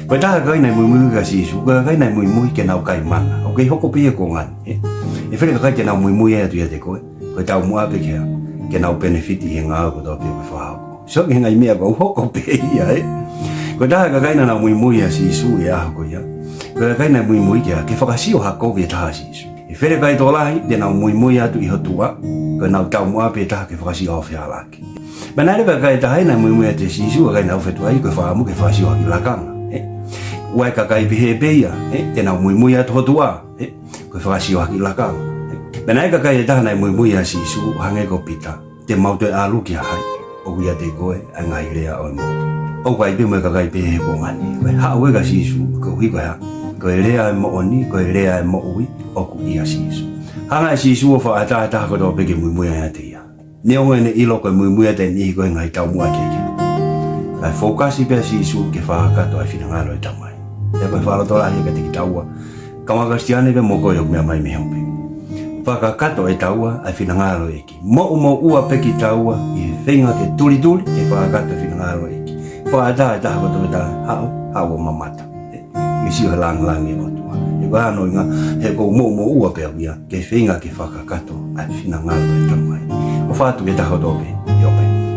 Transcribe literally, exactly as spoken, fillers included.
Ko e taha e kakai naʻe muimui kia Sīsū, ko e kakai naʻe muimui ke nau kai mana. ʻOku kei hoko pē ia he kuonga ni, ē? ʻE fele e kakai te nau muimui atu ʻiate koe, ko e taumuʻa pē ke, ke nau penefiti he ngāue kotoa pē ʻoku ke fakahoko. Sio ki he ngaahi meʻa ʻoku hoko pē ia, ē? Ko e taha e kakai naʻa nau muimui ʻia Sīsū he ʻaho ko ia, ko e kakai naʻe muimui ke, ke fakasio ha kovi ʻe taha ʻa Sīsū. ʻE fele e kakai tokolahi te nau muimui atu ʻi ho tuʻa, ko ʻenau taumuʻa pē ʻe taha ke fakasio ha fehālaaki. Pea naʻe ʻi ai e kakai ʻe taha naʻe muimui atu ʻia Sīsū, kakai naʻe ʻofa atu ai, ko e fakaʻamu ke fakasio ha kiʻi lakanga, ē? ʻOku ʻi ai e kakai pehē pē ia, ē? Te nau muimui atu ho tuʻa, ē? Ko e fakasio ha kiʻi lakanga, ē? Pea naʻe ʻi ai e kakai ʻe taha naʻe muimui ʻia Sīsū, hangē ko Pita, te mau toe ʻalu ki ha hai, ʻoku ʻiate koe ʻa e ngaahi lea ʻo e moʻui. ʻOku ʻi ai pē mo e kakai pehē he kuonga ni. Ko e haʻu ē kia Sīsū, koeʻuhi ko e hā? Ko e lea ʻo e moʻoni, ko e lea ʻo e moʻui ʻoku ʻia Sīsū. Hanga ʻe Sīsū ʻo fakaʻatā e taha kotoa pē ke muimui ai ʻiate ia. Neongo ʻene ʻilo ko e muimui ʻiate e niʻihi ko e ngaahi taumuʻa kehekehe, kae fokasi pē ʻa Sīsū ke fakakakato ʻa e finangalo ʻo e Tamai. Pea ko e fakalotolahi ia kiate kitaua, kaungā Kalisitiane pē mo koe ʻoku meʻa mai mei he ope. Fakakakato ʻe taua ʻa e finangalo ʻo e ʻEiki. Moʻumoʻua pē kitaua ʻi he feinga ke tulituli ke fakakakato e finangalo ʻo e ʻEiki. Fakaʻatā e taha kotoa pē, haʻu, haʻu ʻo mamata. Ke sio he lāngilangi ʻo e ʻOtua. He ko e hā hono ʻuhinga? He ʻoku ou moʻumoʻua pē au ia ke feinga ke fakakakato ʻa e finangalo ʻo e Tamai. ʻOfa atu ki he taha kotoa pē,